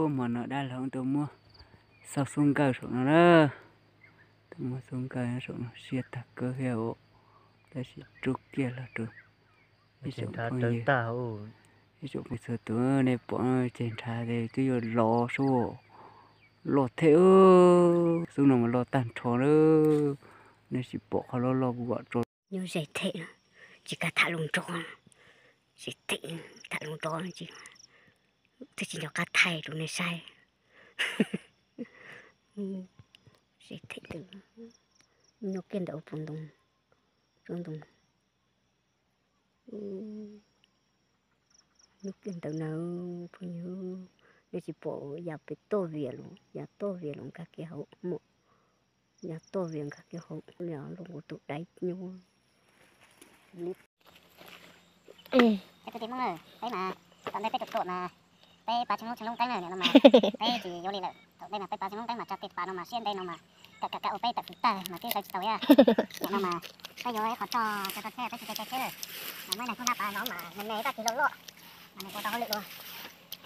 Hmo no dab laug tuaj muab xauj xub nkawj saum no na. Tuaj muab xub nkawj saum no siab tag kawg thiab os. Tab sis rub kiag los rau ib tsoom phooj ywg, ib tsoom phooj ywg txhua tus, nej pom ceg nrhav twb yuav loj sub, loj thiab. Xub no mas loj tag nrho lawm. Nej sim pom qhov loj loj kuv kom tso. Nyob ze them, tsis kam tham lus nrov, ze them tham lus nrov tsis, twb tsis nco qab thaij rau nej saib. Ze them ntawd, nyob kiag ntawm ub puv ntoo, tsob ntoo. Nyob kiag ntawd na, phooj ywg, nej tsis pom yav pem toj vias los, yav toj vias los nkag kiag hauv mom, yav toj vias nkag kiag hauv, los nkaus tus daiv nyuj. Kwv tij Hmoob na, peb mas, tom ntej peb tuaj tuaj mas, peb pab tsis hlub tsis hlub qeeb na, nim no mas peb tsis yuav li lawm. Thaum ntej mas peb pab tsis hlub qeeb mas tsa tej pas no mas siab ntev no mas, kam kam kam ua peb tawm kwv tag mas twb tawm tsis tau thiab. Nim no mas peb yuav ib qho tso, tso tso tsheb peb tsis tau tsheb, mas muaj neeg tub nab pas no mas nws me tab tig loj loj, mas nws ua tau hauj lwm dua,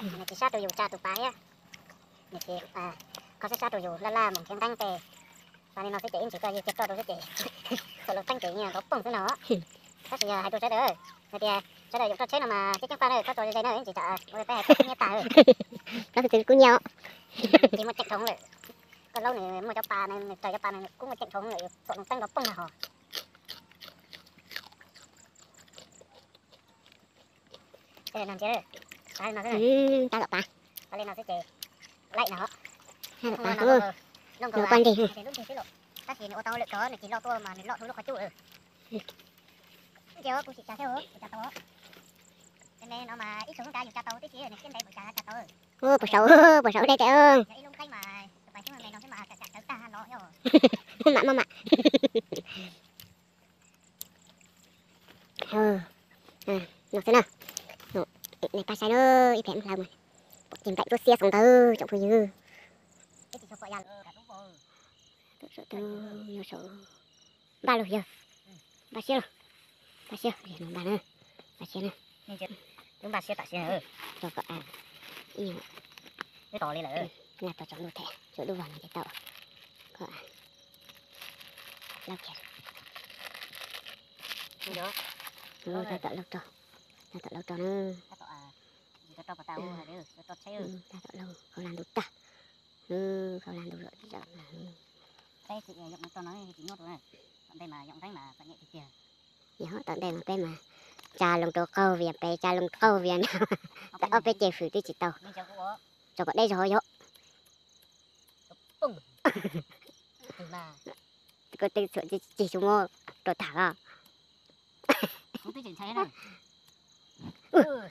nws tsis sab rau yus tsa tus pas thiab. Nws tsis, kho sab sab rau yus laj laj mus nrhiav nqeeb tej. Pas li no xwb ces ib ntsis koj yig kiag ploj rau xwb ces txawm los teeb ces nyiaj nrov pooj xwb no. Tab sis yog hais rau sawv daws, hais tias sawv daws yuav tso tsheb no mas ceeb ceeb paj na, txhob tso ze ze na, ib ntsis tsam ua peb hais txog kub nyiab tag. Txhob txwv kub nyiab os. Tsis muaj ceem dhoov lawm. Koj laub nws muaj cov pas, nws raws cov pas nws kub muaj ceem dhoov lawm, txawm los teeb nrov pooj na hos. Tab tom pas, pas li no xwb ces laim no, nws poj ntseg, lub nkaus lub ntseg xwb los, tab sis nws ua tau hauj lwm tod nws cis loj tuaj mas nws loj dua lub qhov cub lawm. Ces kuv sim tsa thiab, kuv tsa tau. Me me no mas ib tsoom hnub tas yus tsa tau tib si, nws siab ntev kuv tsa tsa tau. Ub, puas saud, puas saud deb tiag. Ib lub nqeeb mas tus pas xyoob me no xwb mas kam kam tawv tag los yog. Maj mam maj mam. No xwb na, nej pab saib na, ib pliag hlawv mus pom ceg nplaim tsuab xiab xoo ntawd tsoom phooj ywg. Npaj lug yawg, npaj siab lug, npaj siab, npaj na, npaj siab na. Twb npaj siab tam sim no, tso kom ib nyuag, twb tos li lawm, nqa tau tsoom lub them, tsoom lub vag no ces tau, kom lawb kiag. Tab tom laub rog, tab tom laub rog na. Tab tom laub, hauv laj ntuj tag, hauv laj ntuj zom zaws. Yog tom ntej mas peb mas tsa loo rau qaug vias pem, tsa loo qaug vias no, tau ob peb ceg fwm twb tsis tau, tso kom deb zog yog. Koj tej txhuam cig xyov muab rau tag os.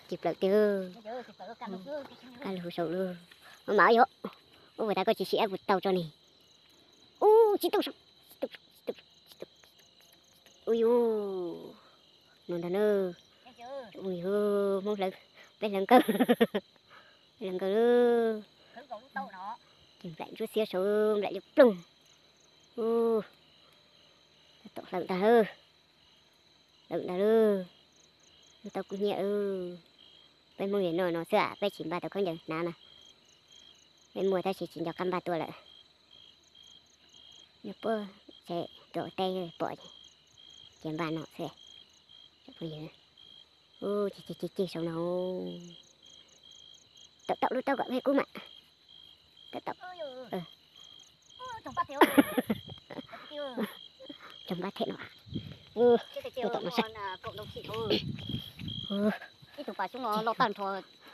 Cig plaws tiag, kaj lug saud lawm. Ua mas yog, ua puas tas koj tsis sim ua puas tau tso ne. Ub, tsis tau, tsis tau, tsis tau. Ub yus, no ntag na. Ub yus, Hmoob hlawv, peb hlawv nkawj, peb hlawv nkawj lawm. Ces nplaim ntsuab xiab saud, nplaim liab ploog. Ub, tab tom hlawv ntag, hlawv ntag lawm. Tau kuv nyiam, peb Hmoob li no no xwb, peb tsis npaj tau khaub ncaws hnav na. Peb muaj tab sis tsis nco qab npaj tuaj lawm. Nws puab tsev tuaj ua teb pom ces npaj no xwb. Ub, cig cig cig saud no. Tau tau lub taub kom peb kub mam. Tau tau. Tsoom npab them no. Tau tom no saib. Ib tug pas xyoob no loj tag nrho,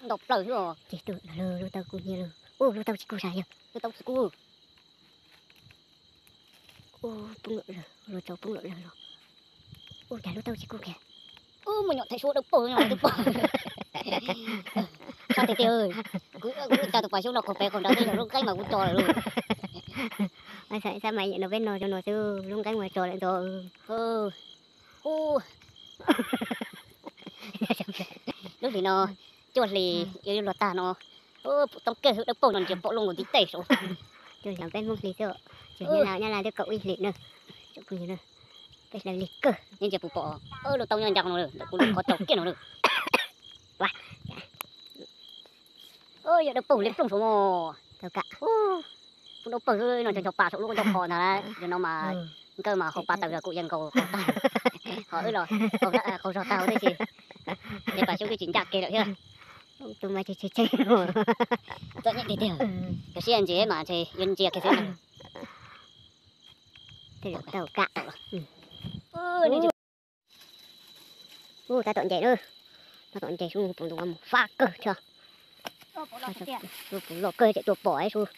nto plaws xwb os. Ces tus lub taub kub nyiab lawm. Ub, lub taub tsis kub sas yog. Lub taub tsis kub. Ub, poob lawm, luag tsaus poob lawm los. Ub, cas lub taub tsis kub kiag. Ub, muaj nyuam thaij suab dawb paug no twb pom. Sab tiag tiag, kuv tsa tus pas xyoob no qaug pem qaug nrad xwb, lub nqeeb mas kuv tso lawm lauj. Xab mas yam no peb no no xwb, lub nqeeb mas tso lawm ntxov. Ub, lub hlis no, cuaj hlis yuav luag tag no, pum toob kawg dawb paug no ntsia pom loo nkaus ntiv tes saud. Cuaj hlis peb Hmoob hlis xwb, tsis nyob Nyab Laj, Nyab Laj twb kaum ib hlis na. Peb hlawv lig kawg, yeej ntsia pum pom lub taub nyob ncaj no lawm, ntawm kuv lub qhov tsaus kiag no lawm. Yog dawb paug li plooj saum no. Plooj dawb paug no nco nco pas saum lub nco qhov ntag. Yog no mas nkawd mas haus pas tawm los kuj yeej nkaus tag. Ho wb los qaug zog tag huv tib si. Ces pas xyoob twb tsis ncaj kiag lawm thiab. Txom nyem tiag tiag. Koj siab ntsis mas ntshe yuav ntsia kiag xwb. Tab tom nce na, tab tom nce sub, puv ntua mus fab kawg thiab. Puv loj kawg tseem tuaj pom sub.